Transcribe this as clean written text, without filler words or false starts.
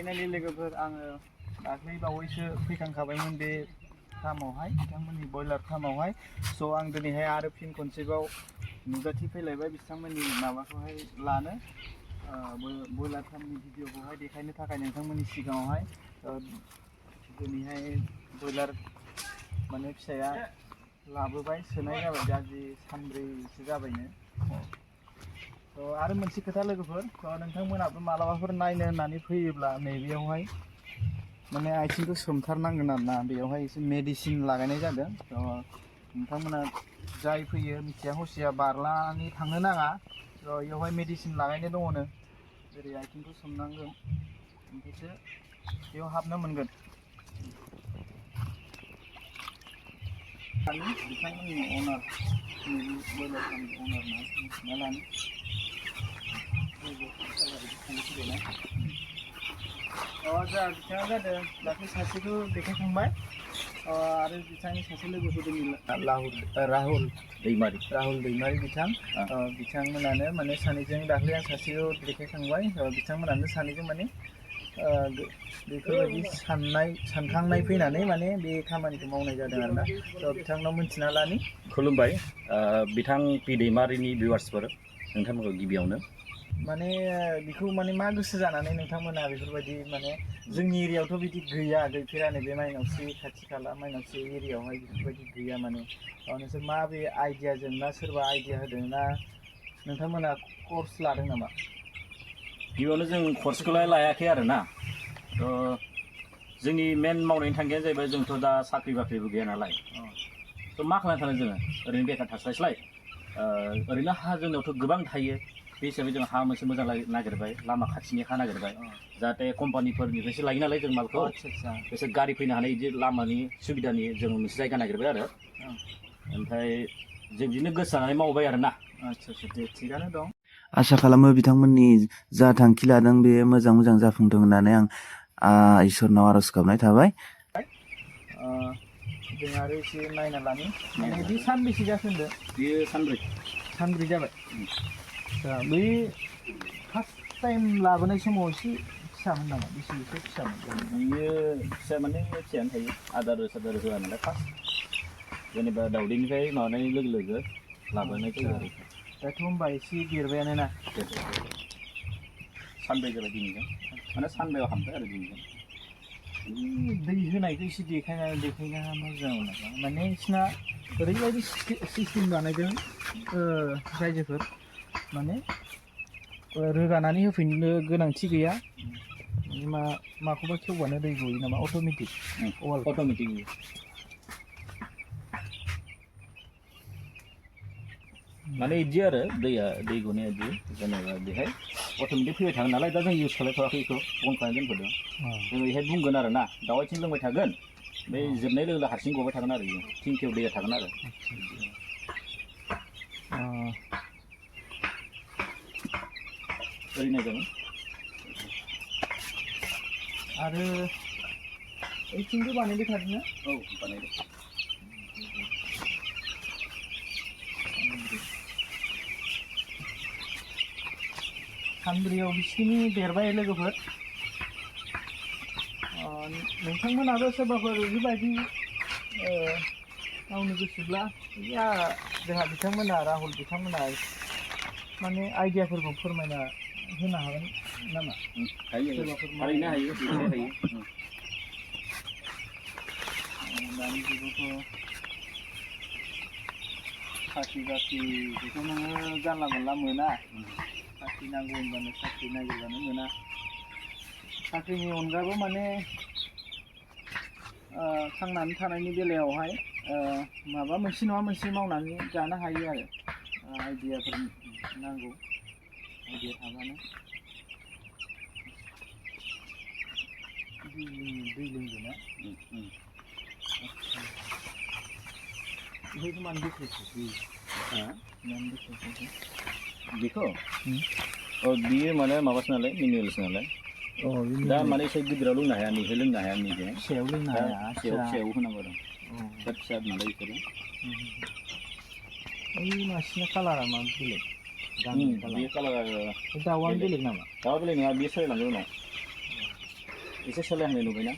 finally लोगोफोर आङो दाख्लै बावैसो फैखांखाबायमोन बे फार्मावहाय बिथांमोननि बयलार फार्मावहाय स' आं दिनैहाय आरो फिन खनसेबाव नुजाथिफैलायबाय बिथांमोननि माबाखौहाय लानो बयलार फार्मनि भिडिअखौहाय देखायनो थाखाय नोंथांमोननि सिगाङावहाय दिनैहाय बयलार माने फिसाया लाबोबाय सोनाय जाबाय गाज्रि सानब्रैसो जाबायनो आरो मोनसे खोथा लोगोफोर नोंथांमोनाबो मालाबाफोर नायनो होननानै फैयोब्ला नैबेयावहाय माने आथिंखौ सोमथारनांगोन आरोना बेयावहाय एसे मेडिसिन लागायनाय जादों नोंथांमोना जाय फैयो मिथिया हसिया बारलानानै थांनो नाङा बेयावहाय मेडिसिन लागायनाय दङनो जेरै आथिंखौ सोमनांगोन ओमफ्रायसो बेयाव हाबनो मोनगोन बिथांमोननि अनार बयलार फार्मनि अनारना मिथिना लानो जा बिथाङा जादों दाख्लै सासेखौ देखायखांबाय आरो बिथांनि सासे लोगोफोर दङ राहुल दैमारि बिथांमोनानो माने सानैजों दाख्लै आं सासेखौ देखायखांबाय बिथांमोनानो सानैजों माने बेफोरबायदि सानखांनाय फैनानै माने बे खामानिखौ मावनाय जादों आरोना बिथांनाव मिन्थिना लानि खुलुमबाय बिथां पि दैमारिनि भिउवार्सफोर नोंथांमोनखौ गिबियावनो माने बेखौ माने मा गोसो जानानै नोंथांमोना बेफोरबायदि माने जोंनि एरियायावथ' बिदि गैफेरानो बे माइनावस्रि खाथि खाला माइनावस्रि एरियायावहाय बेफोरबायदि गैया माने नोंसोर मा बे आइडियाजों ना सोरबा आइडिया होदों ना नोंथांमोना कर्स लादों नामा गिबियावनो जों कर्सखौलाय लायाखै आरोना जोंनि मेन मावनायनि थांखियानो जाहैबाय जोंथ' दा साख्रि बाख्रिबो गैया नालाय थ' मा खालामना थानो जोङो ओरैनो बेखार थास्लायस्लाय ओरैनो हा जोंनावथ' गोबां थायो बे हिसाबै जों हा मोनसे मोजां नागिरबाय लामा खाथिनि हा नागिरबाय जाहाथे कम्पानिफोरनिफ्रायसो लायो नालाय जों मालखौ बिसोर गारि फैनो हानाय बिदि लामानि सुबिदानि जों मोनसे जायगा नागिरबाय आरो ओमफ्राय जों बिदिनो गोसो जानानै मावबाय आरोना दे थिगानो दं आसा खालामो बिथांमोननि जा थांखि लादों बे मोजां जाफुंथों होननानै आं इसोरनाव आर'ज गाबनाय थाबाय जों आरो एसे नायना लानि माने बे सानबेसे जाखो होनदों बेयो सानब्रै जाबाय बै फार्स्ट टाइम लाबोनाय समाव एसे फिसामोन नामा बेसेसो फिसामोन बियो फिसा माने फिसायानो थायो आदार होआ नालाय फार्स्ट जेनेबा दाउदैनिफ्राय माबानाय लोगो लोगो लाबोनाय जायो आरो दाथ' होनबा एसे देरबायानो ना सानब्रै जाबाय दिनैजों माने सानबायाव हाबबाय आरो दिनैजों दै होनायखौ एसे देखायना मोजां नामा माने बिसिना ओरैबायदि सिस्टेम बानायदों रायजोफोर माने रोगानानै होफैनो गोनांथि गैया माखौबा खेवबानो दै गयो नामा अट'मेटिक माने बिदि आरो दै गनाया बिदि जेनेबा बेहाय अट'मेटिक फैबाय थागोन नालाय दा जों इउज खालामथ'वाखै बेखौ बन्द खालामनानै दोनथ'दों जों बेहाय बुंगोन आरो ना दाउ आथिं लोंबाय थागोन बे जोबनाय लोगो हारसिं गबाय थागोन आरो थिंखियाव दैया थागोन आरो ओरै नायजागोन आरो ओइथिंबो बानायबाय थादोंना औ बानायदों सानब्रैयाव बिसिनि देरबाय लोगोफोर नोंथांमोनाबो सोरबाफोर बेबायदि मावनो गोसोब्ला जोंहा बिथांमोना राहुल बिथांमोना माने आइडियाफोरखौ फोरमायना होनो हागोन नामा सोरबाफोर थारैनो हायो दानि जुगावथ' साख्रि बाख्रिखौथ' नोङो जानला मोनला मोना साख्रि नांगौ होनबानो साख्रि नागिरबानो मोना साख्रिनि अनगाबो माने थांनानै थानायनि बेलायावहाय माबा मोनसे नङा मोनसे मावनानै जानो हायो आरो आइडियाफोर नांगौ आइडिया थाबानो दै लोंदोंना बेखौ मानो बेखेवखो बेखौ बियो माने माबासो नालाय मिनिरेल्स नालाय दा माने एसे गिदिराव लोंनो हाया नैहाय लोंनो हाया नैबे फिसायाव लोंनो हाया फिसायाव होनांगौ आरो फिसा नालाय बेफोरो ओइ मासेना कालारा मा बेलेग बे कालारा दाउआनो बेलेग नामा दाउआ बेलेग नङा बेयो सोलायलांगोन उनाव एसे सोलायहांनाय नुबायना